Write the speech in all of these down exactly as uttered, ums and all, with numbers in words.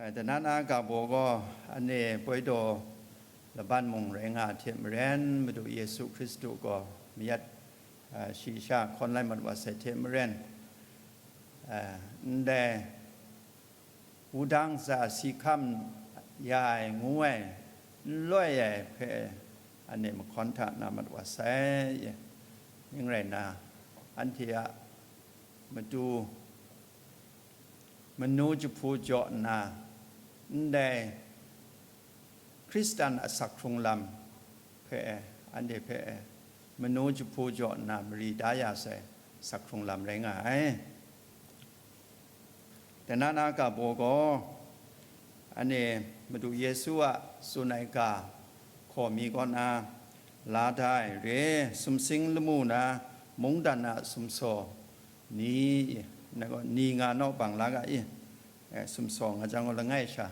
Dana na ga baw gaw, anhte poi daw laban mung rai nga ai hte maren, Madu Yesu Hkristu gaw mayat, a, shi sha hkawn lai mat wa sai hte maren, a, ndai wudang tsa si hkam ya ai ngu ai, n loi ai hpe anhte mahkawn hta na mat wa sai. Ning rai nna, anhte a matu manu jahpu jaw nna, ndai Hkristan asak hkrung lam hpe, anhte hpe manu jahpu jaw nna mari da ya sai asak hkrung lam rai nga ai. Dana na ga baw gaw, anhte Madu Yesu a tsun ai ga hkaw mi kaw na la da ai re, sumsing lamu na mungdan a sumsaw ni, na gaw ni nga naw bang la ga i, eh, sumsaw nga jang gaw langai sha,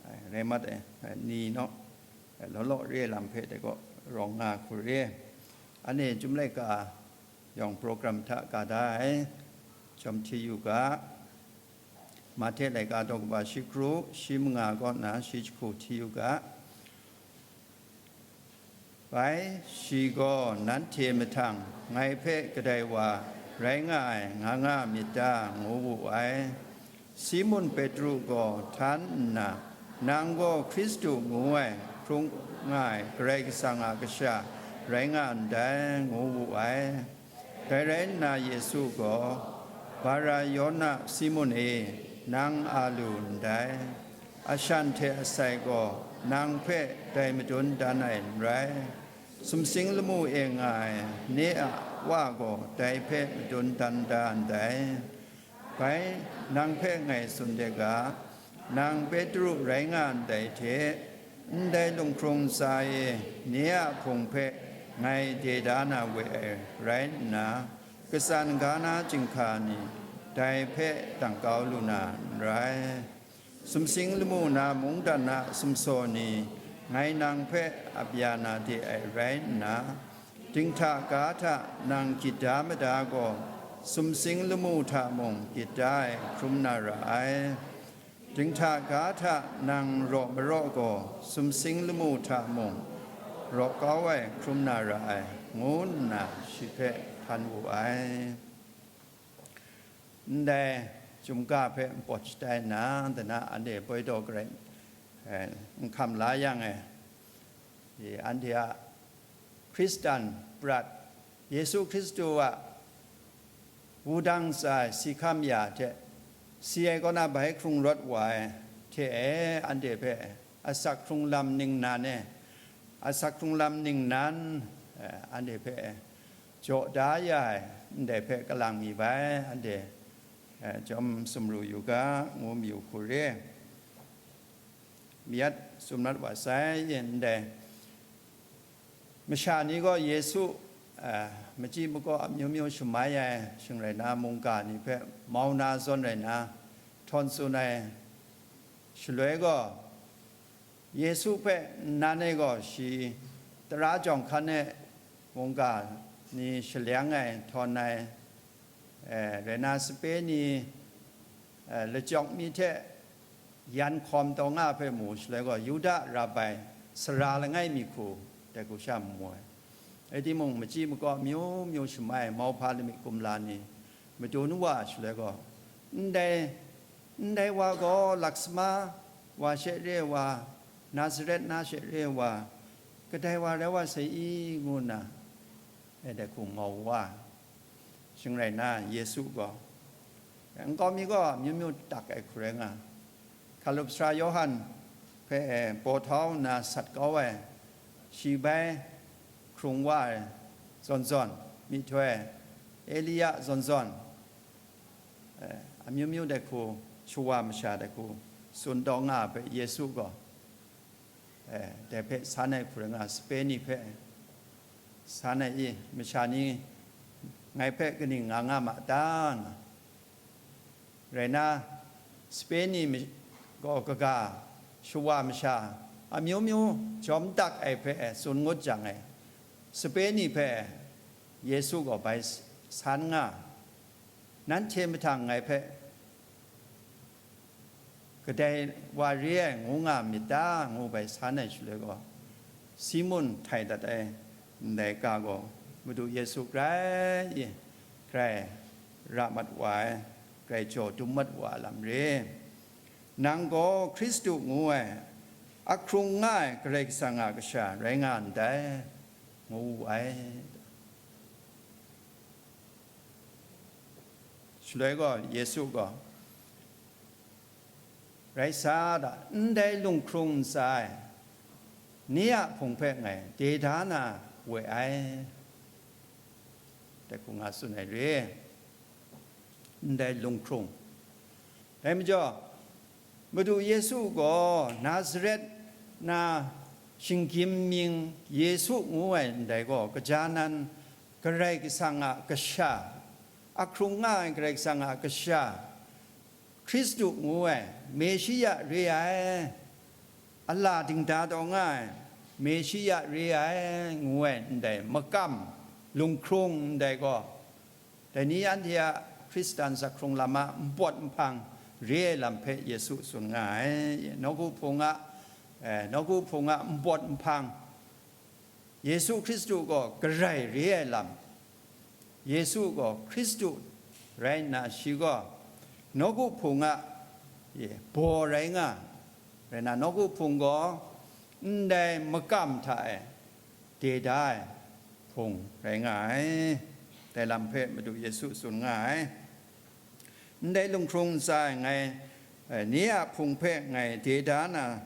eh, rai mat ai, eh, ni naw, eh, law law re ai lam hpe dai gaw rawng nga hku re. Anhte Chyum laika yawng program hta ka da ai, jawm hti yu ga, Mahte laika daw kaba shi kru, shi manga kaw nna shi jahku hti yu ga. Bai, shi gaw nanhte mahtang ngai hpe kadai wa rai nga ai nga nga myit ta, ngu wu ai. Simun Petru gaw htan nna, "Nang gaw Hkristu ngu ai hkrung nga ai Karai Kasang a Kasha rai nga ndai," ngu wu ai. Dai rai nna Yesu gaw, "Bara-Yona Simun e, nang a lu ndai. Ashan hte asai gaw nang hpe dai madun dan ai n rai. Sumsing lamu e nga ai nye a Wa gaw dai hpe madun dan da ndai. Bai, nang hpe ngai tsun de ga, nang Petru rai nga ndai hte, ndai lunghkrung ntsa e nye a hpung hpe ngai de da na we ai rai nna, katsan ga na chyinghka ni dai hpe dang kau lu na n rai. Sumsing lamu na mungdan a sumsaw ni ngai nang hpe ap ya na de ai rai nna, dinghta ga hta nang gyit da mada gaw, sumsing lamu hta mung gyit da ai hkrum na ra ai. Dinghta ga hta nang raw maraw gaw, sumsing lamu hta mung raw kau ai hkrum na ra ai," ngu nna shi hpe htan wu ai. Ndai Chyum ga hpe npawt shatai nna, dana anhte poi daw garai, eh, n hkam la yang e, anhte a Hkristan prat, Yesu Hkristu a wudang tsa ai si hkam ya hte, si ai kaw na bai hkrung rawt wa ai hte e, anhte hpe asak hkrung lam ningnan e, asak hkrung lam ningnan, eh, anhte hpe jaw da ya ai ndai hpe kalang mi bai, anhte, eh, chyawm sumru yu ga, ngu mayu hku re. Mayat sumrat wa sai, ndai masha ni gaw Yesu, eh, machyi makaw amyu myu shamai ai, shing rai na, mungga ni hpe mau na zawn rai na, htawn tsun ai shaloi gaw, Yesu hpe nnan e gaw shi tara jawng hkan e mungga ni shaleng ai, htawn ai, eh, rai na, sape ni, eh, lachyawk mi hte yan hkawm taw nga hpe mu shaloi gaw, Yuda rabai sara langai mi hku dai hku sha n mu ai. Rai timung, machyi makaw amyu myu shamai mauhpa lamik kumla ni madun wa shaloi gaw, "Ndai, ndai wa gaw laksama wa she re ai wa, Nazaret na she re ai wa, kadai wa rai wa sai i?" ngu nna, eh, dai hku mau wa. Shing rai nna, Yesu gaw, nkau mi gaw amyu myu tak ai hku rai nga, hkalup sara Yawhan hpe, eh, paw htau nna sat kau ai, shi bai hkrung wa ai zawn zawn, myihtoi, Elia zawn zawn, eh, amyu myu dai hku, shawa masha dai hku tsun taw nga ai hpe, Yesu gaw, eh, dai hpe san ai hku rai nga, sape ni hpe, "San ai i, masha ni ngai hpe kaning nga nga ma ta?" nga. Rai na, sape ni mi-, gaw kaga shawa masha amyu myu jawm tak ai hpe tsun ngut jang e, sape ni hpe Yesu gaw bai s-, san nga, "Nanhte mahtang ngai hpe, kadai wa re ai ngu nga myit ta, ngu bai san ai shaloi gaw, Simun htai dat ai ndai ga gaw, Madu Yesu grai i, grai ra mat wa ai, grai jaw dum mat wa ai lam re. Nang gaw Hkristu ngu ai, ahkrung nga ai Karai Kasang a kasha rai nga ndai, ngu wu ai. Shaloi gaw Yesu gaw, rai sa da, ndai lunghkrung ntsa e, ni a hpung hpe ngai de da na we ai, dai hku nga tsun ai re. Ndai lunghkrung. Dai majaw, Madu Yesu gaw Nazaret na shinggyim mying Yesu ngu ai ndai gaw, gaja nan Karai Kasang a kasha, ahkrung nga ai Karai Kasang a kasha, Hkristu ngu ai, Meshiya re ai, a la dingda taw nga ai, Meshiya re ai, ngu ai ndai makam, lunghkrung ndai gaw, dai ni anhte a Hkristan zakhkrung lam a npawt nhpang re ai lam hpe Yesu tsun nga ai. Nawku Hpung a, eh, Nawku Hpung a npawt nhpang, Yesu Hkristu gaw Karai re ai lam, Yesu gaw Hkristu rai nna, shi gaw Nawku Hpung a, ye, baw rai nga, rai nna, Nawku Hpung gaw ndai makam hta e de da ai hpung rai nga ai. Dai lam hpe Madu Yesu tsun nga ai. Ndai lunghkrung ntsa e ngai, eh, ni a hpung hpe ngai de da na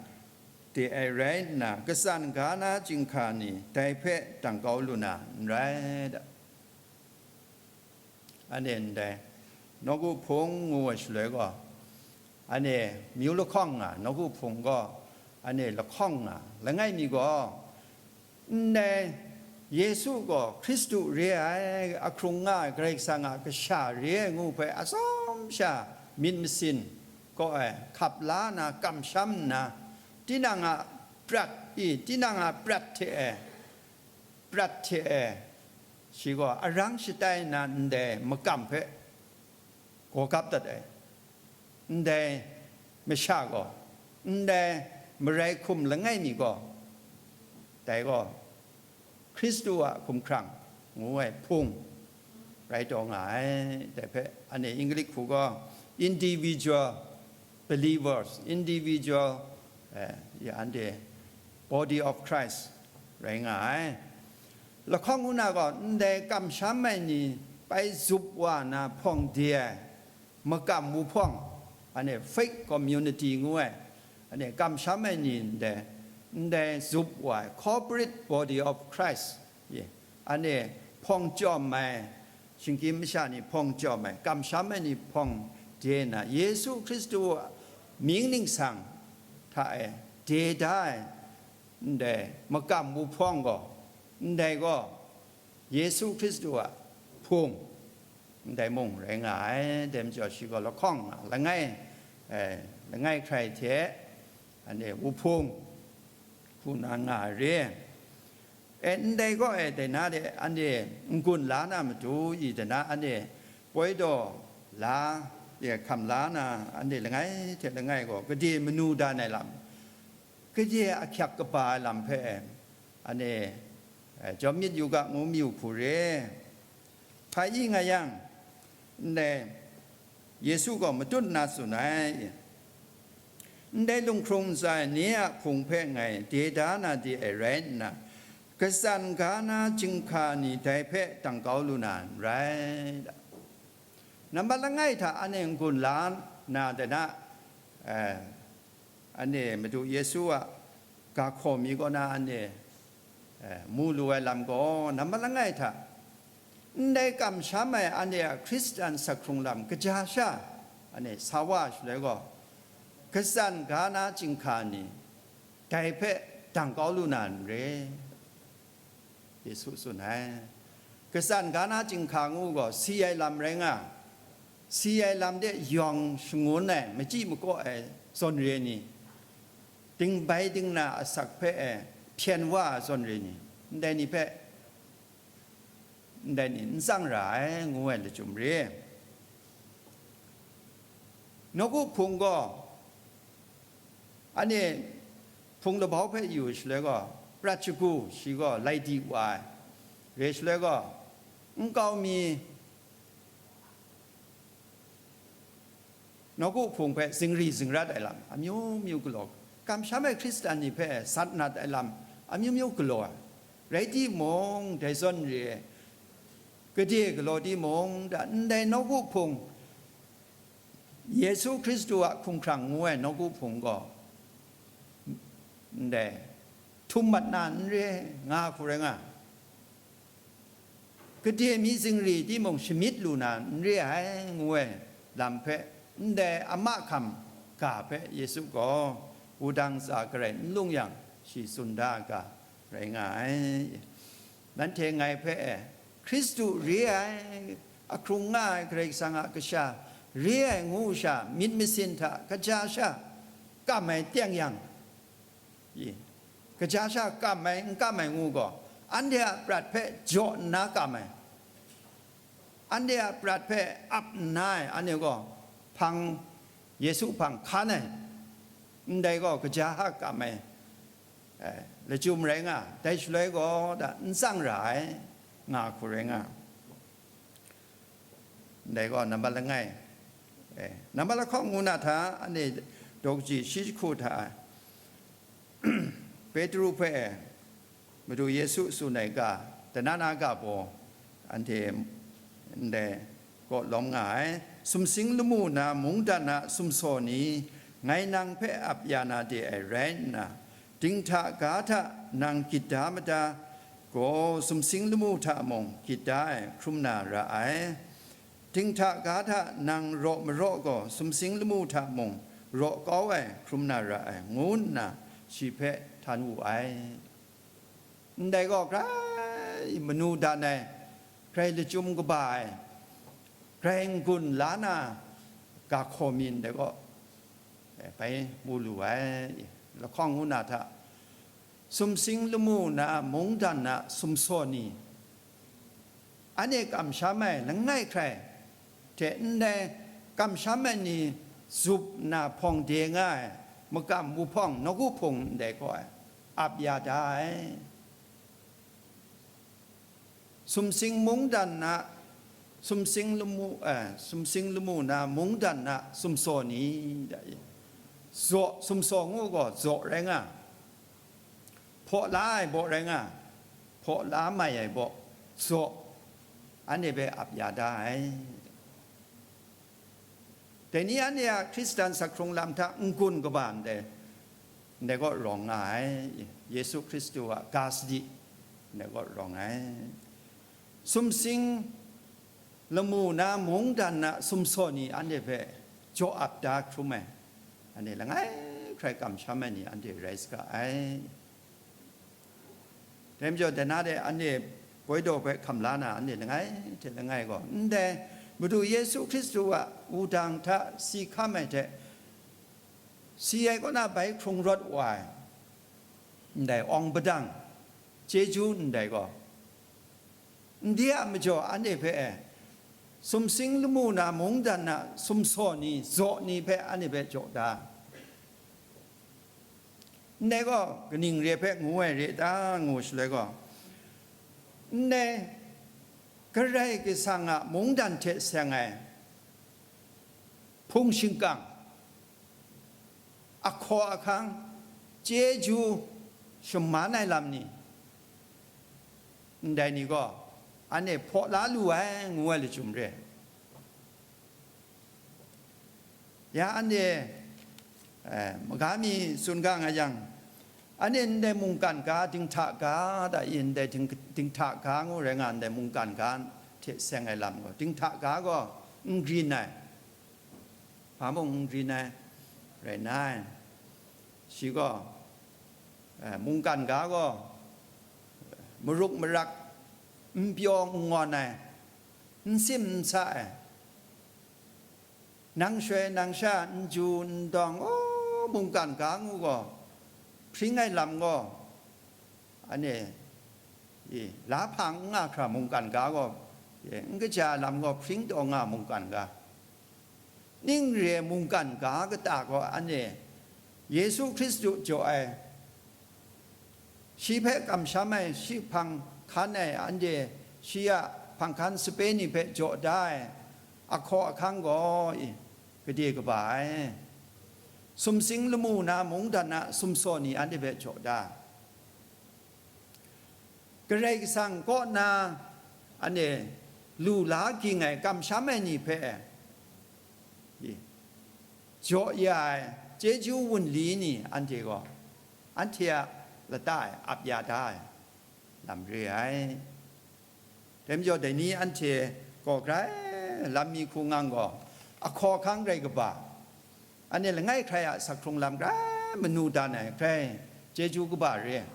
de ai rai nna, katsan ga na chyinghka ni dai hpe dang kau lu na n rai da. Anhte ndai Nawku Hpung ngu ai shaloi gaw, anhte myu lahkawng nga, Nawku Hpung gaw anhte lahkawng nga, langai mi gaw, ndai Yesu gaw Hkristu re ai, ahkrung nga ai Karai Kasang a kasha re ai ngu hpe atsawm sha myit masin kaw ai hkap la na kamsham nna, tinang a prat i, tinang a prat hte e, prat hte e, shi gaw arang shatai nna ndai makam hpe gaw gap dat ai. Ndai masha gaw, ndai marai hkum langai mi gaw, dai gaw Hkristu a hkumhkrang ngu ai hpung rai taw nga ai. Dai hpe anhte Inglik hku gaw individual believers, individual, eh, ya anhte body of Christ rai nga ai. Lahkawng nna gaw ndai kamsham ai ni pai zup wa na hpawng de ai makam wuhpawng, anhte fake community ngu ai, anhte kamsham ai ni ndai, ndai zup wa ai corporate body of Christ, ye, anhte hpawng chyawm ai, shinggyim masha ni hpawng chyawm ai, kamsham ai ni hpawng de nna, Yesu Hkristu a mying ningsang hta e de da ai, ndai makam wuhpawng gaw, ndai gaw Yesu Hkristu a hpung, ndai mung rai nga ai. Dai majaw shi gaw lahkawng nga, langai, eh, langai hkrai hte, anhte wuhpung hku na nga ai re. E, ndai gaw e, dai na de anhte n-gun la na matu i, dai na anhte poi daw la, e, hkam la na, anhte langai hte langai gaw gade manu dan ai lam, gade ahkyak kaba ai lam hpe anhte, eh, jawm myit yu ga ngu mayu hku re. Hpa i nga yang, ndai Yesu gaw matut nna tsun ai, ndai lunghkrung ntsa e ni a hpung hpe ngai de da na de ai rai nna, katsan ga na chyinghka ni dai hpe dang kau lu na n rai. Nambat langai hta anhte n-gun la na de na, eh, anhte Madu Yesu a ga hkaw mi kaw na anhte, eh, mu lu ai lam gaw, nambat langai hta, ndai kamsham ai anhte a Hkristan sak hkrung lam kaja sha anhte sa wa shaloi gaw, katsan ga na chyinghka ni dai hpe dang kau lu na n re. Yesu tsun ai. Katsan ga na chyinghka ngu gaw, si ai lam rai nga, si ai lam de yawng shangun ai, machyi makaw ai zawn re ni, dingbai dingna asak hpe e hpyen wa ai zawn re ni, ndai ni hpe, ndai ni n tsang ra ai, ngu ai lachyum re. Nawku hpung gaw, Anhte hpung labau hpe yu shaloi gaw, prat shagu shi gaw lai di wa ai, re shaloi gaw, nkau mi nawku hpung hpe zingri zingrat ai lam amyu myu galaw, kamsham ai Hkristan ni hpe sat nat ai lam amyu myu galaw ai, rai timung, dai zawn re ai, gade galaw timung, da ndai nawku hpung, Yesu Hkristu a hkumhkrang ngu ai nawku hpung gaw ndai htum mat na n re nga hku rai nga, gade mi zingri timung shamyit lu na n re ai, ngu ai lam hpe, ndai a mahkam ga hpe Yesu gaw wudang tsa garai n lung yang, shi tsun da ai ga rai nga ai. Nanhte ngai hpe e, Hkristu re ai, ahkrung nga ai Karai Kasang a kasha re ai ngu sha, myit masin hta kaja sha kam ai teng yang, i, kaja sha kam ai, n kam ai ngu gaw, anhte a prat hpe jaw nna kam ai, anhte a prat hpe ap nna ai, anhte gaw hpang, Yesu hpang hkan ai, ndai gaw kaja hka kam ai, eh, lachyum rai nga, dai shaloi gaw da n tsang ra ai, nga hku rai nga. Ndai gaw nambat langai, eh, nambat lahkawng ngu na hta, anhte daw kaji shi jahku hta, Petru hpe Madu Yesu tsun ai ga, dana na ga baw, anhte ndai kaw lawm nga ai. Sumsing lamu na mungdan a sumsaw ni, ngai nang hpe ap ya na de ai rai nna, dinghta ga hta nang gyit da mada gaw, sumsing lamu hta mung gyit da ai hkrum na ra ai. Dinghta ga hta nang raw maraw gaw, sumsing lamu hta mung raw kau ai hkrum na ra ai, ngu nna shi hpe htan wu ai. Ndai gaw grai manu dan ai, grai lachyum kaba ai, grai n-gun la na ga hkaw mi ndai gaw, eh, bai mu lu ai. Lahkawng ngu na hta, sumsing lamu na mungdan a sumsaw ni, anhte kamsham ai langai hkrai hte ndai kamsham ai ni zup na hpawng de nga ai makam wuhpawng nawku hpung ndai gaw ai, ap ya da ai. Sumsing mungdan a, sumsing lamu, eh, sumsing lamu na mungdan a sumsaw ni, da i. Zaw, sumsaw ngu gaw zaw rai nga, hpaw la ai baw rai nga, hpaw la mai ai baw, zaw, anhte hpe ap ya da ai. Dai ni anhte a Hkristan sak hkrung lam hta n-gun kaba ndai, ndai kaw rawng nga ai, Yesu Hkristu a ga sadi ndai kaw rawng ai. Sumsing lamu na mungdan a sumsaw ni anhte hpe jaw ap da hkrum ai, anhte langai hkrai kamsham ai ni anhte rai saga ai. Dai majaw, dai na de anhte poi daw hpe hkam la na, anhte langai hte langai gaw, ndai Madu Yesu Hkristu a wudang hta si hkam ai hte, si ai kaw na bai hkrung rawt wa ai, ndai awng padang, chyeju ndai gaw, ndai a majaw anhte hpe e, sumsing lamu na mungdan a sumsaw ni, zaw ni hpe anhte hpe jaw da. Ndai gaw kaning re hpe ngu ai re ta, ngu shaloi gaw, ndai Karai Kasang a mungdan hte seng ai hpung shingkang, ahkaw ahkang, chyeju shaman ai lam ni, ndai ni gaw anhte hpaw la lu ai, ngu ai lachyum re. Ya anhte, eh, maga mi tsun ga nga yang, anhte ndai mungkan ga, dinghta ga, da i ndai ding-, dinghta ga ngu rai nga, ndai mungkan ga hte seng ai lam gaw, dinghta ga gaw n grin ai, hpa mung n grin ai, rai nna, shi gaw, eh, mungkan ga gaw, marup marak, n pyaw n ngawn ai, n sim n sa ai, nang shoi nang sha n ju n dawng, o, mungkan ga ngu gaw, hpring ai lam gaw, anhte, i, la hpa n nga hkra mungkan ga gaw, i, n kaja ai lam gaw, hpring taw nga mungkan ga, ning re ai mungkan ga kata gaw, anhte Yesu Hkristu jaw ai, shi hpe kamsham ai, shi hpang hkan ai, anhte shi a hpang hkan sape ni hpe jaw da ai ahkaw ahkang gaw, i, gade kaba ai. Sumsing lamu na mungdan a sumsaw ni anhte hpe jaw da. Karai Kasang kaw na anhte lu la ging ai, kamsham ai ni hpe, i, jaw ya ai chyeju wunli ni anhte gaw, anhte a lata e ap ya da ai lam re ai. Dai majaw, dai ni anhte gaw grai lam mi hku ngang gaw, ahkaw ahkang grai kaba, anhte langai hkrai a sak hkrung lam grai manu dan ai, grai chyeju kaba re ai.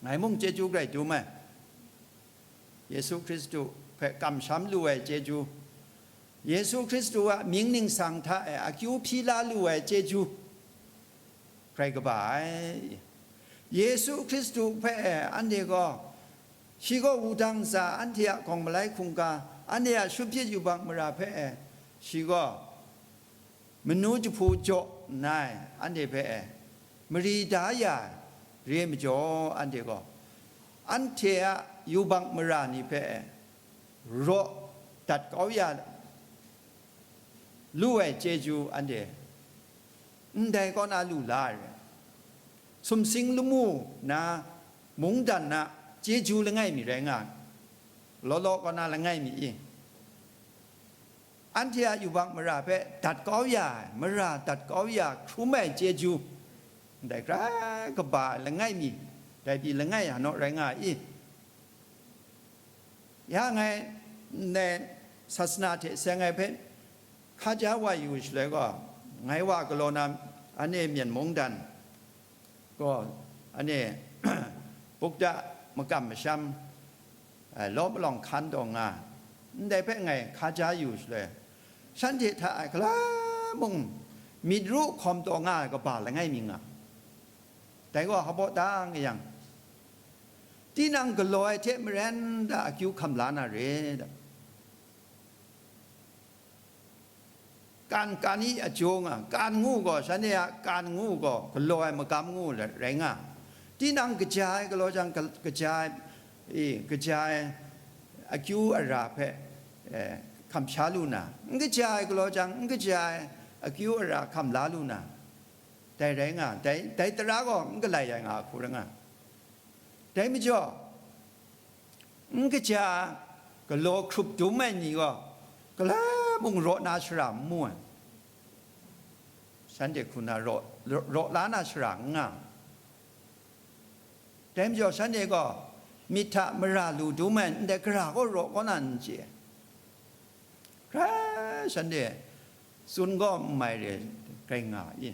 Ngai mung chyeju grai dum ai. Yesu Hkristu hpe kamsham lu ai chyeju, Yesu Hkristu a mying ningsang hta e akyu hpyi la lu ai chyeju, grai kaba ai. Yesu Hkristu hpe e anhte gaw, shi gaw wudang ntsa, anhte a gawng malai hkungga, anhte a shut hpyit yubak mara hpe e, shi gaw manu jahpu jaw nna ai, anhte hpe e mari da ya ai re majaw, anhte gaw anhte a yubak mara ni hpe e raw dat kau ya lu ai chyeju anhte ndai kaw na lu la ai re. Sumsing lamu na mungdan na chyeju langai mi rai nga ai. Law law kaw na langai mi i? Anhte a yubak mara hpe dat kau ya ai, mara dat kau ya hkrum ai chyeju, ndai hkra kaba ai langai mi, dai pyi langai hanaw rai nga ai i? Ya ngai ndai sasana hte seng ai hpe hkaja wa yu shaloi gaw, ngai wa galaw na, anhte Myen mungdan gaw, anhte bukda makam masham, eh, law palawng hkan taw nga, ndai hpe ngai hkaja yu shaloi, shanhte hta e gala mung myit ru hkawm taw nga ai kaba langai mi nga, dai gaw hpaw da nga yang, tinang galaw ai hte maren da akyu hkam la na re da. Kan, kan i ajaw nga, kan ngu gaw, shanhte a kan ngu gaw, galaw ai magam ngu rai nga. Tinang kaja ai galaw jang, ka-, kaja ai, e, kaja ai akyu ara hpe, e, hkam sha lu na, n kaja ai galaw jang, n kaja ai akyu ara hkam la lu na, dai rai nga, dai, dai tara gaw n galai ai nga hku rai nga. Dai majaw, n kaja galaw hkrup dum ai ni gaw, gala mung raw na shara n mu ai. Shanhte hku na raw, raw, raw la na shara n nga. Dai majaw, shanhte gaw myit hta mara lu dum ai, ndai gara gaw raw kaw na n chye ai. Grai shanhte tsun gaw n mai re, grai nga i?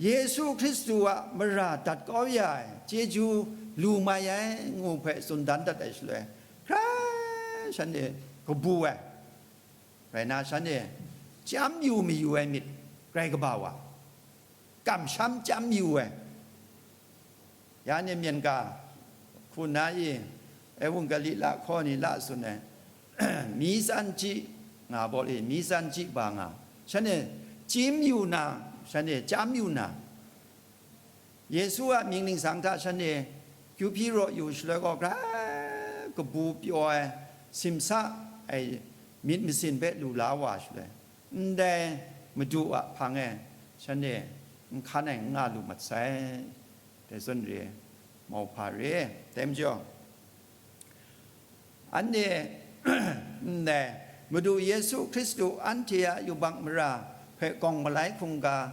Yesu Hkristu a mara dat kau ya ai chyeju lu mai ai ngu hpe tsun dan dat ai shaloi, grai shanhte kabu ai, rai na, shanhte chyam yu mayu ai myit grai kaba wa, kamsham chyam yu ai. Ya ni myen ga hku na i, Ewanggeli lahkaw ni la tsun ai, mi tsan chyi nga baw le, mi tsan chyi ba nga, shanhte chyim yu na, shanhte chyam yu na, Yesu a mying ningsang hta shanhte kyu hpyi raw yu shaloi gaw, grai kabu pyaw ai, simsa ai myit masin hpe lu la wa shaloi, ndai Madu a hpang e shanhte n hkan ai n nga lu mat sai. Dai zawn re, mauhpa re, dai majaw, anhte ndai Madu Yesu Hkristu anhte a yubak mara hpe gawng malai hkungga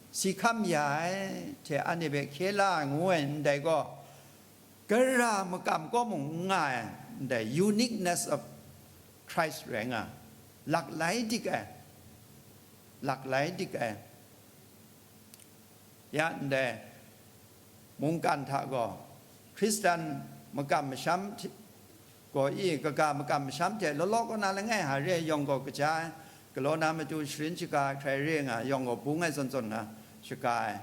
si hkam ya ai hte anhte hpe hkye la ai ngu ai ndai gaw, gara makam kaw mung n nga ai ndai uniqueness of Christ rai nga, laklai dik ai, laklai dik ai. Ya ndai mungkan hta gaw, Hkristan makam masham hte, gaw i, kaga makam masham hte law law kaw na langai hta re ai yawng gaw kaja ai, galaw na matu sharin shaga ai hkrai re nga, yawng gaw bung ai zawn zawn nga shaga ai,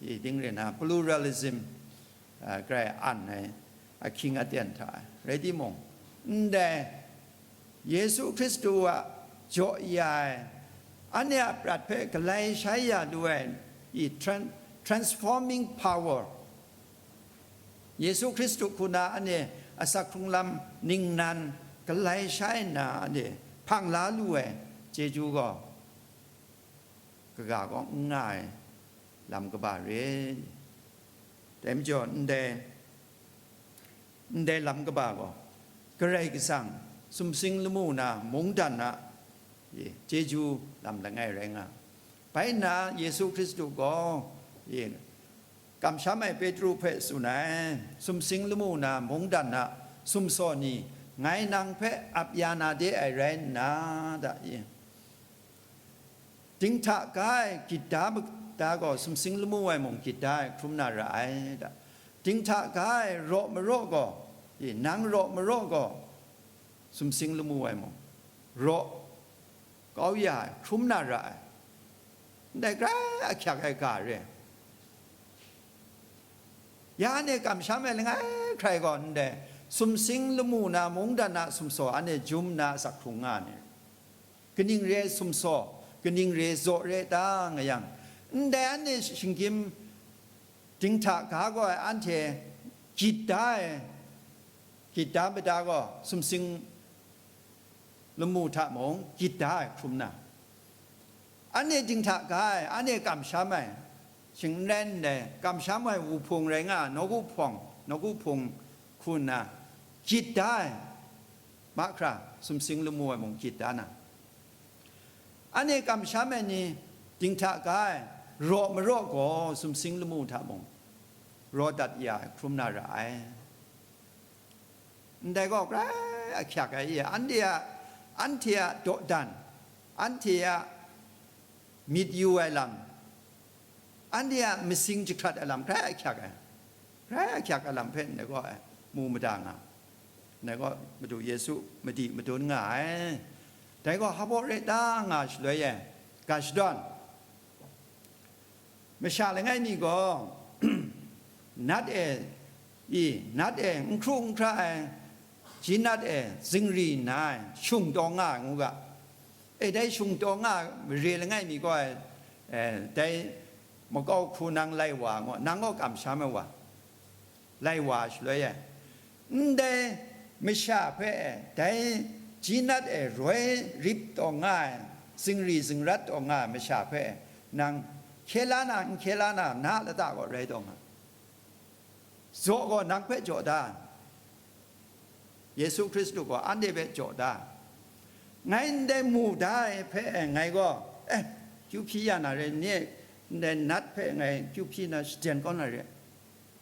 i, ding re na, pluralism, a, grai an ai ahkying aten hta e. Rai timung, ndai Yesu Hkristu a jaw ya ai Anhte a prat hpe galai shai ya lu ai i tran-, transforming power, Yesu Hkristu hku na anhte asak hkrung lam ningnan galai shai nna anhte hpang la lu ai chyeju gaw, kaga kaw n nga ai lam kaba re. Dai majaw, ndai, ndai lam kaba gaw Karai Kasang sumsing lamu na mungdan a, e, chyeju lam langai rai nga. Bai nna Yesu Hkristu gaw, e, kamsham ai Petru hpe tsun ai, sumsing lamu na mungdan a sumsaw ni ngai nang hpe ap ya na de ai rai nna, da, e, dinghta ga ai gyit da mada gaw sumsing lamu ai mung gyit da ai hkrum na ra ai, da. Dinghta ga ai raw maraw gaw, e, nang raw maraw gaw sumsing lamu ai mung raw kau ya ai hkrum na ra ai. Ndai grai ahkyak ai ga re. Ya anhte kamsham ai langai hkrai gaw ndai sumsing lamu na mungdan a sumsaw anhte jum na asak hkrung nga ai ni, kaning re ai sumsaw, kaning re ai zaw re ai ta nga yang, ndai anhte shinggyim dinghta ga gaw ai anhte gyit da ai, gyit da mada gaw sumsing lamu hta mung gyit da ai hkrum na, anhte dinghta ga ai, anhte kamsham ai, shing n rai ndai, kamsham ai wuhpung rai nga, nawku hpawng, nawku hpung hku nna gyit da ai mahkra, sumsing lamu ai mung gyit da na, anhte kamsham ai ni dinghta ga ai raw maraw gaw sumsing lamu hta mung raw dat ya ai hkrum na ra ai. Ndai gaw grai ahkyak ai, anhte a, anhte a dawdan, anhte a myit yu ai lam, anhte a masing jahkrat ai lam grai ahkyak ai, grai ahkyak ai lam hpe ndai gaw mu mada nga, ndai gaw Madu Yesu madi madun nga ai. Dai gaw hpa baw re ta nga shaloi e, ga shadawn, masha langai mi gaw, nat e, i, nat e n hkru n hkra ai, ji nat e zingri nna ai, shung taw nga ai ngu ga. E, dai shung taw nga ai mare langai mi gaw, e, dai makau hku nang lai wa ngu, nang gaw kamsham ai wa, lai wa shaloi e, ndai masha hpe e, dai ji nat e roi rip taw nga ai, zingri zingrat taw nga ai masha hpe e, nang hkye la na, n hkye la na, na lata gaw rai taw nga, zaw gaw nang hpe jaw da, Yesu Hkristu gaw anhte hpe jaw da, ngai ndai mu da ai hpe e, ngai gaw, eh, kyu hpyi ya na re, ni ndai nat hpe ngai kyu hpyi na shaden kau na re,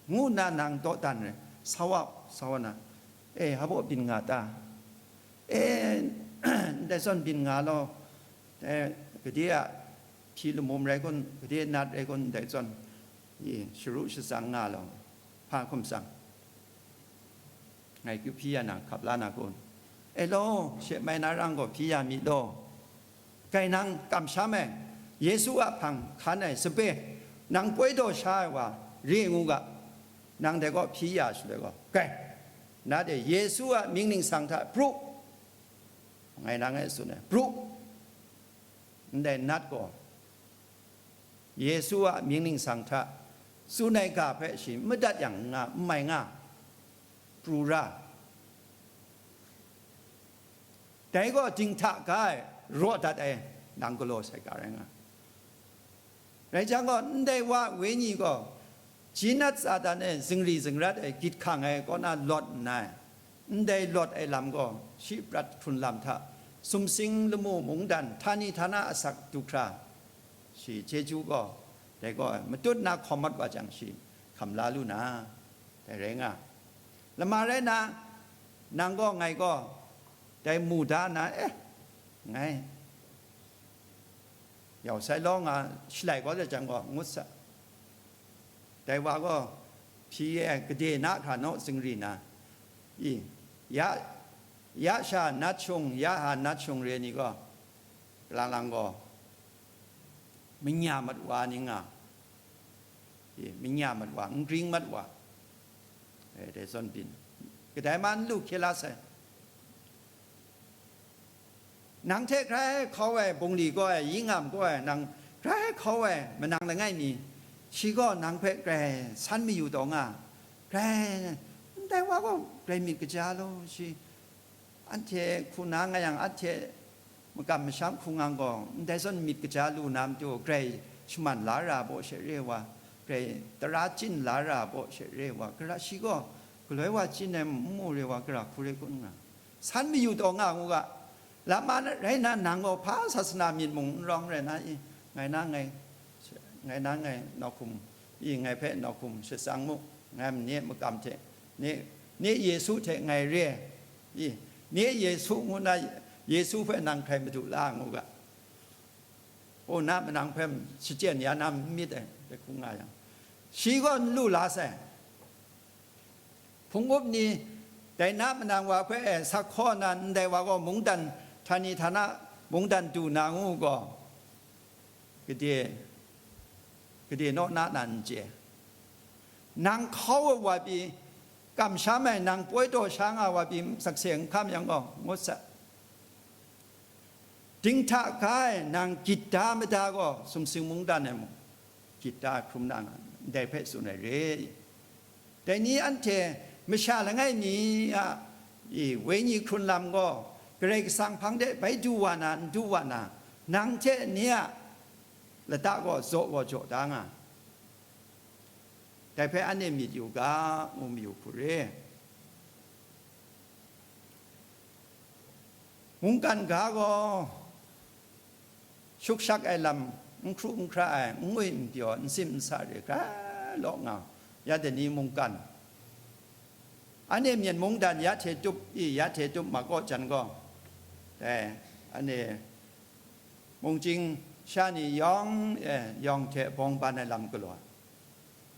ngu nna nang dawdan rai, sa wa, sa wa na, e, hpa baw byin nga ta? E, ndai zawn byin nga law, e, gade a hpyi lamum rai kun, gade nat rai kun, ndai zawn, e, sharu shatsang nga law, hpa hkum tsang. Ngai kyu hpyi ya na hkap la na kun? E law, she mai na rang gaw hpyi ya mi law. Kai nang kamsham ai, Yesu a hpang hkan ai sape, nang poi daw sha ai wa re ngu ga, nang dai gaw hpyi ya shaloi gaw, kai, nat e Yesu a mying ningsang hta pru, ngai nang e tsun ai, pru. Ndai nat gaw Yesu a mying ningsang hta tsun ai ga hpe shi madat yang n nga, n mai nga, pru ra. Dai gaw dinghta ga e raw dat ai nang galaw sai ga rai nga. Rai jang gaw, ndai wa wenyi gaw, Jinat Satan e zingri zingrat ai gyit hkang ai kaw na lawt nngai. Ndai lawt ai lam gaw, shi prat hkrun lam hta, sumsing lamu mungdan, htani htana asak du hkra, shi chyeju gaw, dai gaw matut na hkawm mat wa jang, shi hkam la lu na, dai rai nga. Lama rai na, nang gaw ngai gaw, dai mu da na, eh, ngai yau sai law nga shalai kau jang gaw, ngut sa. Dai wa gaw, hpyi e gade na hkra naw zingri na, i, ya, ya sha nat shung, ya ha nat shung re ni gaw, lang lang gaw, manya mat wa ni nga, i, manya mat wa, n gring mat wa, e, dai zawn byin, kadai man lu hkye la sai. Nang hte grai hkau ai bungli gaw ai, yingam gaw ai, nang grai hkau ai manang langai mi, shi gaw nang hpe grai san mayu taw nga, grai ndai wa gaw grai myit kaja law, shi anhte hku na nga yang, anhte makam masham hku ngang gaw ndai zawn myit kaja lu na matu, grai shaman la ra baw she re wa, grai tara chyin la ra baw she re wa, gara shi gaw galoi wa chyin ai n mu re wa, gara hku re kun nga, san mayu taw nga ngu ga, lama rai na, nang gaw hpa sasana myit mung n rawng rai na i? Ngai na ngai, ngai na ngai nawk hkum i, ngai hpe nawk hkum shatsang mu, ngai ni makam hte, ni, ni Yesu hte ngai re i? Ni Yesu ngu na, Yesu hpe nang hkrai madu la ngu ga, o, na manang hpe shachyen ya na myit ai, dai hku nga yang, shi gaw n lu la sai. Hpung up ni, dai na manang wa hpe, e, sa hkaw na ndai wa gaw mungdan, htani htana mungdan du na ngu gaw, gade, gade naw na na n chye. Nang hkau ai wa pyi, kamsham ai, nang poi taw sha nga wa pyi, sakse n hkam yang gaw, ngut sa. Dinghta ga ai nang gyit da mada gaw, sumsing mungdan e mung gyit da hkrum na nga, ndai hpe tsun ai re. Dai ni anhte masha langai mi a, i, wenyi hkrun lam gaw Karai Kasang hpang de bai du wa na, n du wa na, nang hte ni a lata gaw zaw gaw jaw da nga. Dai hpe anhte myit yu ga, ngu mayu hku re. Mungkan ga gaw shukshak ai lam, n hkru n hkra ai, n ngwi n pyaw, n sim n sa re hkra law nga, ya dai ni mungkan, anhte myen mungdan ya hte tup i, ya hte tup ma kaw jan gaw, dai, anhte mungchying sha ni yawng e yawng hte bawng ban ai lam galaw ai.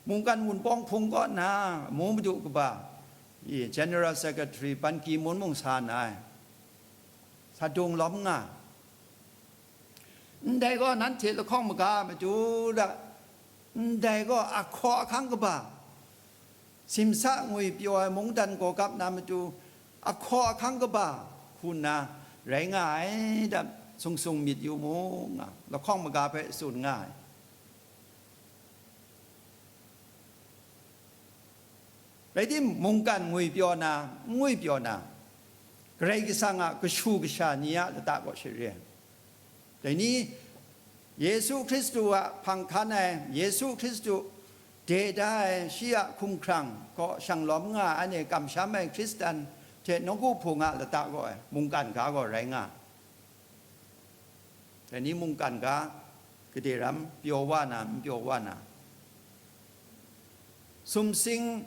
Mungkan wunpawng hpung kaw na amu madu kaba, i, General Secretary Ban Ki-moon mung sa na ai, sa dung lawm nga. Ndai gaw nanhte lahkawng maga a matu da, ndai gaw ahkaw ahkang kaba, simsa ngwi pyaw ai mungdan gaw gap na matu, ahkaw ahkang kaba hku nna rai nga ai da, sung sung myit yu mu, nga lahkawng maga hpe tsun nga ai. Rai tim, mungkan ngwi pyaw na, n ngwi pyaw na, Karai Kasang a kashu kasha ni a lata kaw share. Dai ni, Yesu Hkristu a hpang hkan ai, Yesu Hkristu de da ai, shi a hkumhkrang kaw shang lawm nga ai, anhte kamsham ai Hkristan hte nawku hpung a lata kaw ai mungkan ga gaw rai nga. Dai ni mungkan ga, gade ram pyaw wa na, n pyaw wa na, sumsing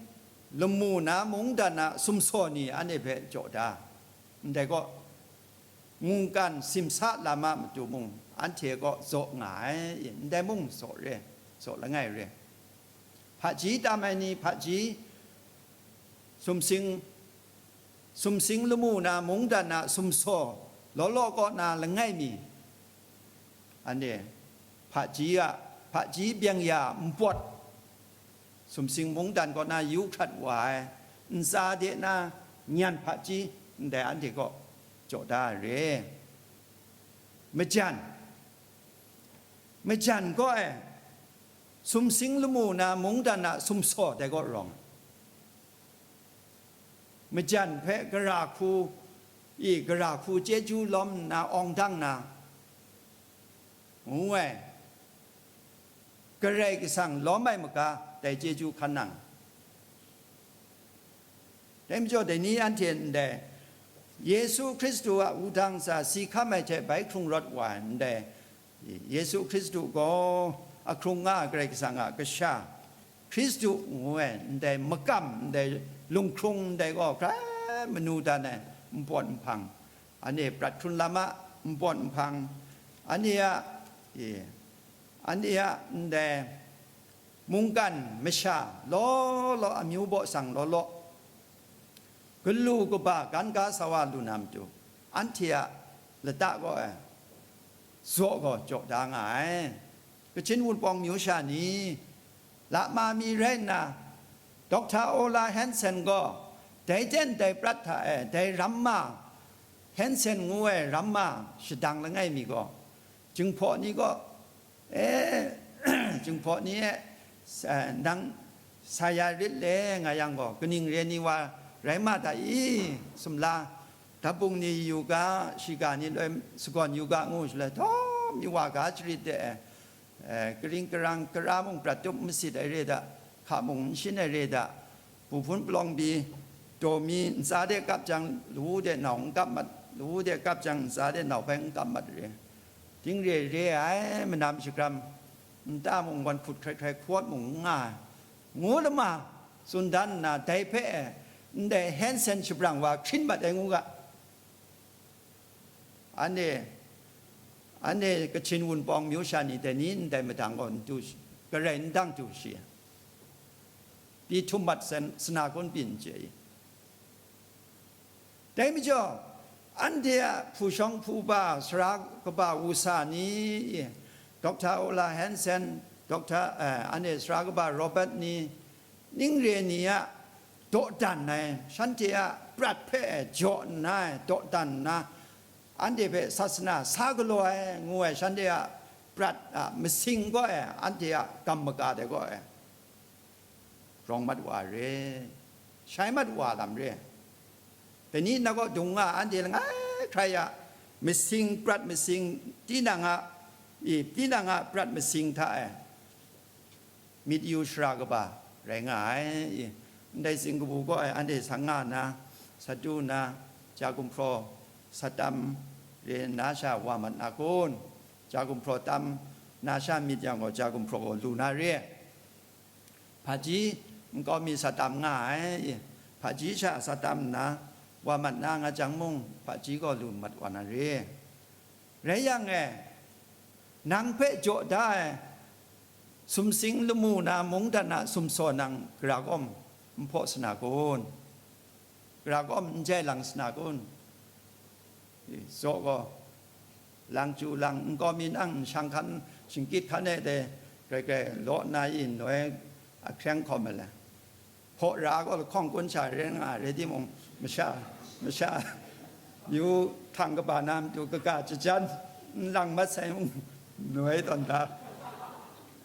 lamu na mungdan a sumsaw ni anhte hpe jaw da. Ndai gaw, mungkan simsa lam a matu mung, anhte kaw zaw nga ai, ndai mung zaw re, zaw langai re. Hpaji tam ai ni, hpaji, sumsing, sumsing lamu na mungdan a sumsaw law law kaw na langai mi, anhte hpaji a, hpaji byeng ya npawt, sumsing mungdan kaw na yu hkrat wa ai, ntsa de na nyan hpaji, ndai anhte kaw jaw da ai re. Majan, majan kaw e, sumsing lamu na mungdan a sumsaw dai kaw rawng, majan hpe gara hku, i, gara hku chyeju lawm nna awng dang na, ngu ai, Karai Kasang lawm ai maga, dai chyeju hkan nang. Dai majaw, dai ni anhte ndai, Yesu Hkristu a wudang ntsa si hkam ai hte bai hkrung rawt wa ai ndai, Yesu Hkristu gaw ahkrung nga ai Karai Kasang a Kasha, Hkristu ngu ai ndai makam, ndai lunghkrung, ndai gaw hkrai manu dan ai npawt nhpang, anhte prat hkrun lam a npawt nhpang, anhte a, e, anhte a ndai mungkan masha law law, amyu baw sang law law, galu kaba gan ga sa wa lu na matu, anhte a lata kaw e zaw gaw jaw da nga ai. Kachin Wunpawng myu sha ni, lama mi rai nna, Dokta Ola Hansen gaw dai ten dai prat hta e, dai ramma Hensen ngu ai ramma shadang langai mi gaw, Jinghpaw ni gaw, e, Jinghpaw ni e, sa- nang sa ya rit le, nga yang gaw, kaning re ni wa rai ma ta i? Sumla, dapung ni yu ga, shiga ni loi sagawn yu ga, ngu shaloi, htawm yu wa ga, charit de e, e, karing karang, kara mung prat tup n masit ai re da, hka mung n shin ai re da, bu hpun palawng pyi, daw mi ntsa de kap jang, lawu de nau n kap mat, lawu de kap jang, ntsa de nau hpe n kap mat re. Ding re re ai, manam shagram, nta mung wan hkut hkrai hkrai hkawt mung n nga ai, ngu lama tsun dan nna, dai hpe e, ndai Hensen shabrang wa hkrin mat ai ngu ga. Anhte, anhte Kachin Wunpawng myu sha ni dai ni ndai madang gaw n du shi, garai n dang du shi, pyi htum mat sen, sana kun byin chye i. Dai majaw, anhte a hpu shawng hpu ba, sara kaba wusa ni, Doctor Ola Hansen, Doctor, eh, anhte sara kaba Robert ni, ning re ni a dawdan ai, shanhte a prat hpe jaw nna ai dawdan nna, anhte hpe sasana sa galaw ai ngu ai shanhte a prat a masing gaw e, anhte a gam maga de gaw e, rawng mat wa re, shai mat wa lam re. Dai ni na kaw dung nga anhte langai hkrai a masing, prat masing, tinang a, i, tinang a prat masing hta e myit yu shara kaba rai nga ai. I, ndai zing kabu kaw e anhte sang nga nna, sadu nna, ja gumhpraw, satam re nna sha wa mat na kun? Ja gumhpraw tam nna sha myit yang gaw, ja gumhpraw gaw lu na re. Hpaji nkau mi satam nga ai. Hpaji sha satam nna, wa mat na nga jang mung, hpaji gaw lu mat wa na re. Rai yang e, nang hpe jaw da ai sumsing lamu na mungdan a sumsaw nang gara kawm n hpaw sa na kun? Gara kawm n jai lang sa na kun? Zaw gaw, lang chyu lang, nkau mi nang nshang hkan, shingkyit hkan e de, grai grai law nna i noi ahkreng hkawm ai le. Hpaw ra gaw lahkawng kun sha ren nga ai rai timung, masha, masha, yu htang kaba na matu kaga jajan n lang mat sai mung, noi tawn da.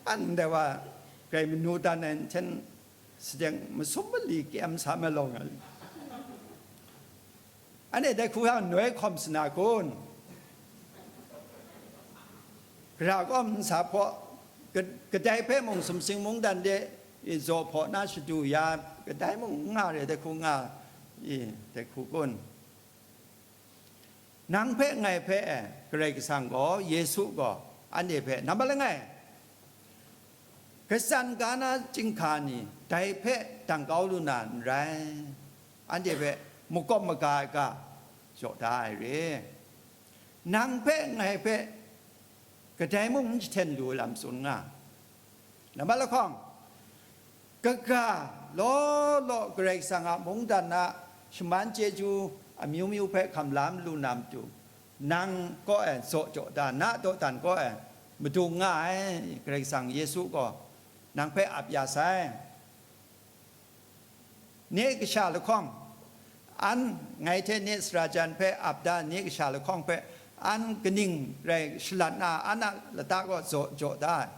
An dai wa, grai manu dan ai nhten sadeng masum mali kyem sa malawng ai. Anhte dai hku hkang noi hkawm sa na kun? Gara kawm n sa hpaw, ka-, kadai hpe mung sumsing mungdan de i zaw hpaw na shadu ya, kadai mung n nga re dai hku nga i, dai hku kun? Nang hpe ngai hpe e, Karai Kasang gaw, Yesu gaw, anhte hpe nambat langai, katsan ga na chyinghka ni dai hpe dang kau lu na n rai, anhte hpe makawp maga ai ga jaw da ai re. Nang hpe ngai hpe kadai mung n jahten lu ai lam tsun nga. Nambat lahkawng, kaga law law Karai Kasang a mungdan a shaman chyeju amyu myu hpe hkam la malu na matu, nang kaw e zaw jaw da, na dawdan kaw e madung nga ai Karai Kasang Yesu gaw nang hpe ap ya sai. Nye kasha lahkawng, an ngai hte nye sara jan hpe ap da nye kasha lahkawng hpe, an kaning rai shalat na, an a lata gaw zaw jaw da ai.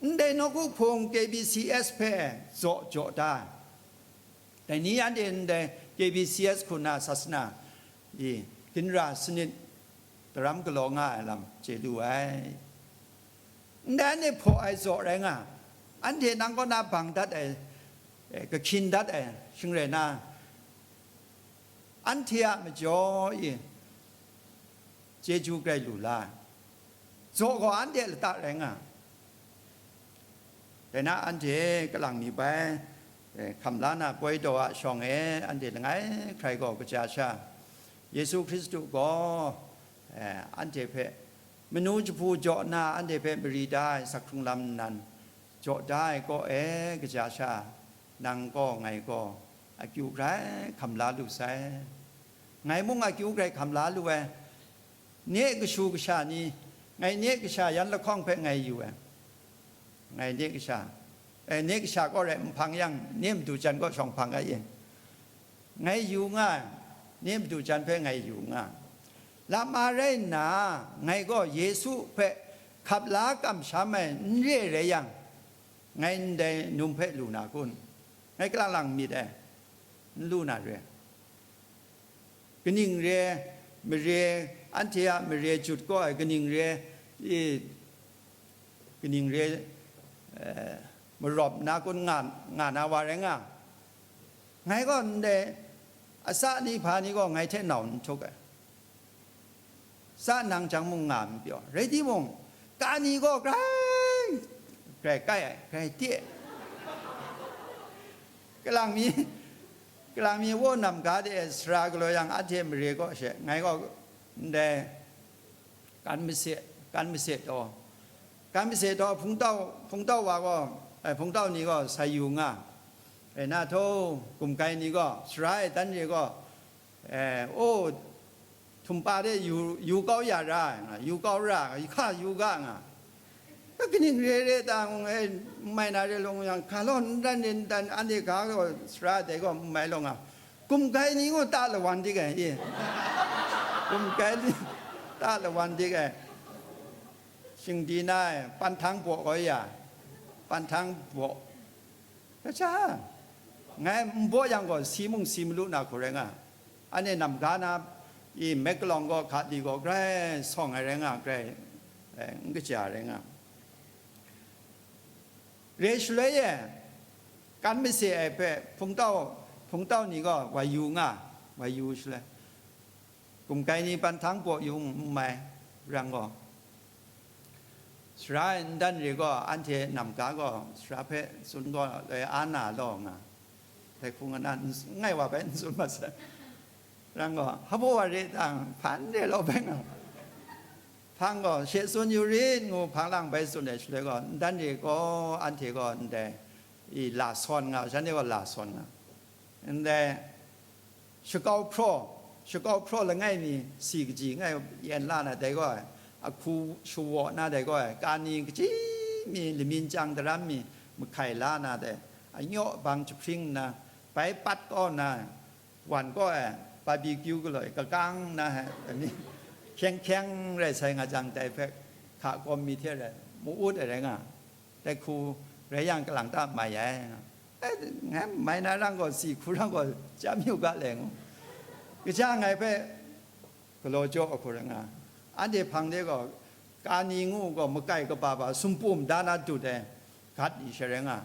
Ndai nawku hpung K B C S hpe zaw jaw da ai. Dai ni anhte ndai K B C S hku na sasana i, ginra sanit daram galaw nga ai lam chye lu ai. Ndai anhte hpaw ai zaw rai nga, anhte nang kaw na bang dat ai, eh, kahkyin dat ai, shing rai na, anhte a majaw i chyeju grai lu la ai. Zaw gaw anhte lata rai nga. Dai na anhte kalang mi bai, eh, hkam la na poi daw a shawng e, anhte langai hkrai gaw kaja sha, Yesu Hkristu gaw, eh, anhte hpe manu jahpu jaw nna anhte hpe mari da ai sak hkrung lam nnan jaw da ai kaw e, kaja sha, nang gaw ngai gaw akyu grai hkam la lu sai. Ngai mung akyu grai hkam la lu ai. Nye kashu kasha ni, ngai nye kasha yan lahkawng hpe ngai yu ai. Ngai nye kasha, eh, nye kasha kaw rai nhpang yang, nye madu jan kaw shawng hpang ai e. Ngai yu nga, nye madu jan hpe ngai yu nga. Lam a rai nna, ngai gaw Yesu hpe hkap la kamsham ai n re rai yang, ngai ndai num hpe lu na kun? Ngai kalang lang myit ai, n lu na re. Kaning re, mare, anhte a mare jut kaw ai kaning re, i, kaning re, eh, marawp na kun nga, nga na wa rai nga. Ngai gaw ndai atsa ni hpa ni gaw ngai hte nau n htuk ai. Tsa nang jang mung nga n pyaw. Rai timung, ka ni gaw grai, grai kai ai, grai te ai. Kalang mi, kalang mi wo nam ga de sara galaw yang, anhte mare kaw she, ngai gaw ndai kan mase, kan mase taw, kan mase taw, hpungtau, hpungtau wa gaw, eh, hpungtau ni gaw sai yu nga. Rai na htaw, gumkai ni gaw, sara e dan re gaw, eh, o, htumpa de yu, yu kau ya ra ai nga, yu kau ra, hka yu ga nga. Kaning re re ta ngu, eh, n mai na re law yang, ga law n dan re n dan, anhte ga gaw sara dai gaw n mai law nga. Gumkai ni gaw ta lawan dik ai, e. Gumkai ni ta lawan dik ai. Shingdi na ai, panhtang baw kau ya, panhtang baw. Kaja, ngai n baw yang gaw, si mung si malu na hku rai nga. Anhte nam ga na, i, mek kalawng gaw, hka li gaw, grai sawng ai rai nga, grai, eh, n kaja rai nga. Re shaloi e, kan mase ai hpe, hpungtau, hpungtau ni gaw, wai yu nga, wai yu shaloi. Gumkai ni panhtang baw yu n mai, rang gaw, sara e n dan re gaw, anhte nam ga gaw, sara hpe tsun gaw, loi a na law nga, dai hku nga na, n s-, n ngai wa bai n tsun mat sai. Rang gaw, hpa wa re tang, hpan re law bai nga. Hpang gaw, she tsun yu rit ngu, hpang lang bai tsun ai shaloi gaw, n dan re gaw, anhte gaw ndai, i, la sawn nga, shanhte gaw la sawn nga. Ndai, shakau hpraw, shakau hpraw langai mi si kaji ngai yen la na dai gaw, ahku shawaw na dai gaw, ka ni kaji mi, lamyin chyang daram mi, mahkai la na dai, anyaw abang jahpring nna, bai pat kau nna, wan kau ai, babikiu galaw e, kakang na he, ani, hkyeng hkyeng rai sai nga jang, dai hpe hka kawm mi hte rai, ma-ut ai rai nga. Dai hku rai yang, kalang ta mai ai. Eh, ngai mai na rang gaw, si hku rang gaw, chyam yu ga le ngu. Kaja ngai hpe galaw jaw ai hku rai nga. Anhte hpang de gaw, ka ni ngu gaw, makai kaba ba, sumpu mada na dut ai, gat ni she rai nga.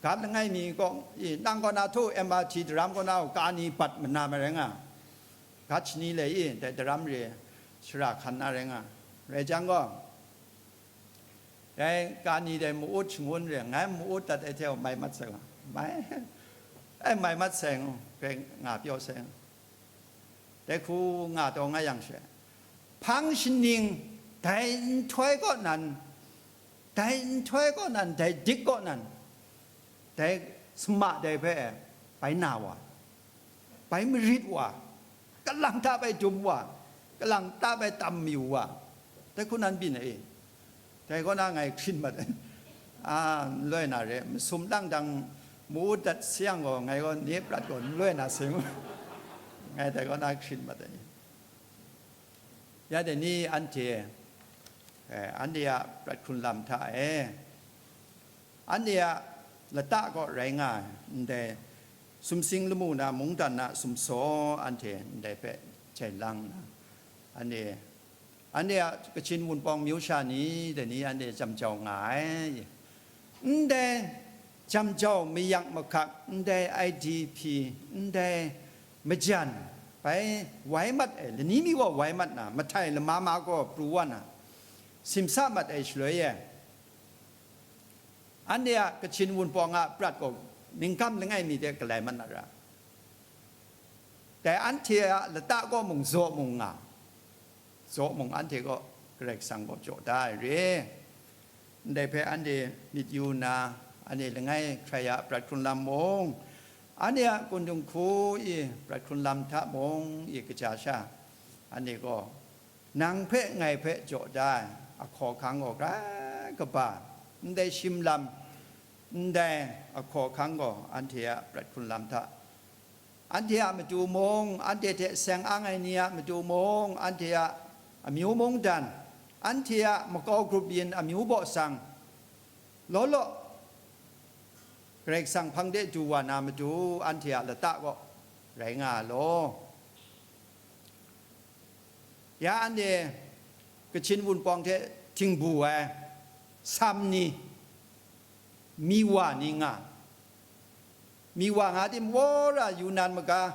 Gat langai mi gaw, i, nang kaw na htu, M R T daram kaw na, ka ni bat mana ma rai nga. Gat shani le i, dai daram re, shara hkan na rai nga. Rai jang gaw, dai ka ni dai ma-ut shangun re, ngai ma-ut dat ai hte mai mat sai nga, mai, ai mai mat sai ngu, hpe nga pyaw sai nga. Dai hku nga taw nga yang she, hpang shaning, dai nhtoi kaw nan, dai nhtoi kaw nan, dai dik kaw nan, dai sama dai hpe bai na wa, bai marit wa, kalang ta bai dum wa, kalang ta bai tam mayu wa, dai hku nan byin ai. Dai kaw na ngai hkrin mat ai. A, n loi na re, masum lang dang ma-ut dat sayang gaw, ngai gaw nye prat gaw n loi na seng, ngai dai kaw na hkrin mat ai. Ya dai ni anhte, eh, anhte a prat hkrun lam hta e, anhte a lata kaw rai nga ai, ndai sumsing lamu na mungdan a sumsaw anhte ndai hpe jai lang nna, anhte, anhte a Kachin Wunpawng myu sha ni dai ni anhte jam jau nga ai. Ndai jam jau mayak mahkak, ndai I D P, ndai majan, bai wai mat ai, lani mi gaw wai mat na, mahtai lama ma gaw pru wa na, simsa mat ai shaloi e, anhte a Kachin Wunpawng a prat gaw ningkam langai mi de galai mat na ra, dai anhte a lata gaw mung zaw mung nga, zaw mung anhte gaw Karai Kasang gaw jaw da ai re. Ndai hpe anhte myit yu nna, anhte langai hkrai a prat hkrun lam mung, anhte a kundung hku i prat hkrun lam hta mung i kaja sha, anhte gaw, nang hpe ngai hpe jaw da ai ahkaw ahkang gaw grai kaba, ndai shim lam, ndai ahkaw ahkang gaw anhte a prat hkrun lam hta Anhte a matu mung, anhte hte seng ang ai ni a matu mung, anhte a amyu mungdan, anhte a makau grup yin amyu baw sang, law law Karai Kasang hpang de du wa na matu, anhte a lata kaw rai nga law. Ya anhte Kachin Wunpawng hte htingbu ai sam ni, miwa ni nga, miwa nga tim, wora Yunan maga,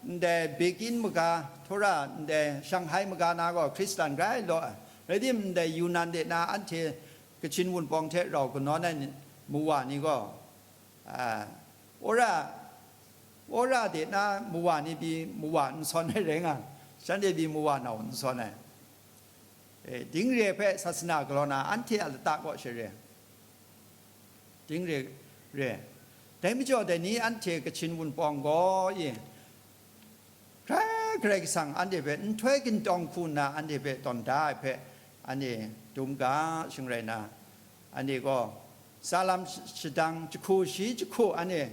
ndai Pekin maga, tora ndai Shanghai maga na gaw Hkristan grai law ai. Rai tim, ndai Yunan de na anhte Kachin Wunpawng hte rau kanawn ai ni, mawa ni gaw, a, wora, wora de na mawa ni pyi mawa n sawn ai rai nga, shanhte pyi mawa nau n sawn ai. E, ding re ai hpe sasana galaw na anhte a lata kaw share, ding re, re. Dai majaw, dai ni anhte Kachin Wunpawng gaw, e, hkrai Karai Kasang anhte hpe nhtoi gintawng hku nna anhte hpe tawn da ai hpe, anhte dum ga, shing rai na, anhte gaw tsalam sh-, shadang jahku shi jahku anhte,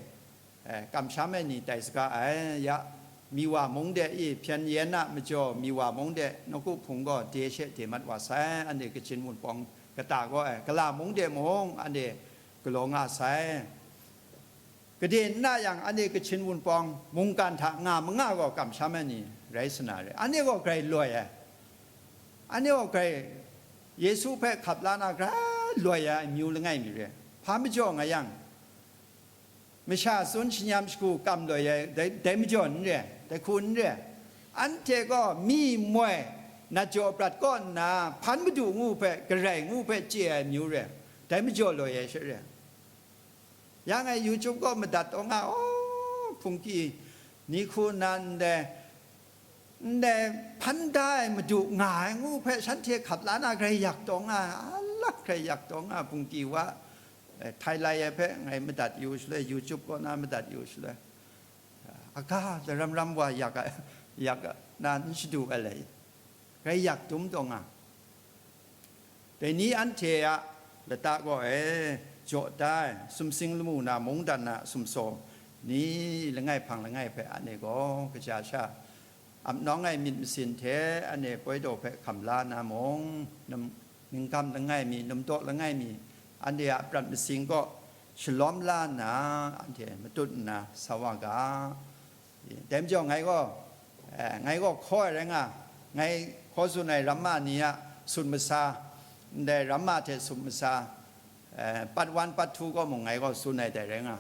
e, kamsham ai ni tai saga ai. Ya, miwa mung de i hpyen yen a majaw, miwa mung de nawku hpung gaw de she de mat wa sai, anhte Kachin Wunpawng kata gaw ai, gala mung de mung anhte galaw nga sai. Gade n na yang, anhte Kachin Wunpawng mungkan hta nga manga gaw kamsham ai ni rai sa na re. Anhte gaw grai loi ai. Anhte gaw grai Yesu hpe hkap la na grai loi ai amyu langai mi re. Hpa majaw nga yang, masha tsun shanyam shagu kam loi ai, dai, dai majaw n re, dai hku n re. Anhte gaw mi moi nat jaw prat kaw nna, hpan madu ngu hpe, garai ngu hpe chye ai amyu re, dai majaw loi ai she re. Ya ngai YouTube kaw madat taw nga, oh, hpungki ni hku nna ndai, ndai hpan da ai madu nga ai ngu hpe shanhte hkap la na grai yak taw nga, a lak grai yak taw nga, hpungki wa, eh, htai lai ai hpe ngai madat yu shaloi, YouTube kaw na madat yu shaloi, aga laram ram wa yak a, yak a, na n shadu ai lai, grai yak dum taw nga. Dai ni anhte a lata gaw e, jaw da ai, sumsing lamu na mungdan a sumsaw ni langai hpang langai hpe anhte gaw kaja sha ap nawng ai myit masin hte anhte poi daw hpe hkam la na mung, num-, ningkam langai mi, numdaw langai mi, anhte a prat masing kaw shalawm la nna, anhte matut nna sa wa ga. Dai majaw ngai gaw, eh, ngai gaw hkaw ai rai nga, ngai hkaw tsun ai ramma ni a sut masa, ndai ramma hte sut masa, eh, part one, part two kaw mung ngai gaw tsun ai dai rai nga.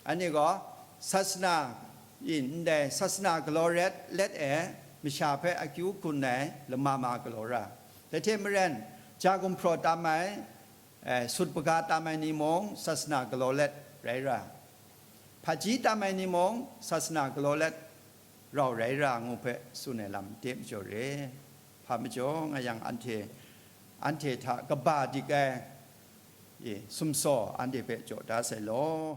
Anhte gaw sasana in ndai sasana galaw ret, let e masha hpe akyu hkun ai lama ma galaw ra. Dai hte maren, ja gumhpraw tam ai, eh, sut hpaga tam ai ni mung sasana galaw let rai ra, hpaji tam ai ni mung sasana galaw let rau rai ra ngu hpe tsun ai lam de majaw re. Hpa majaw nga yang, anhte, anhte hta kaba dik ai, e, sumsaw anhte hpe jaw da sai law.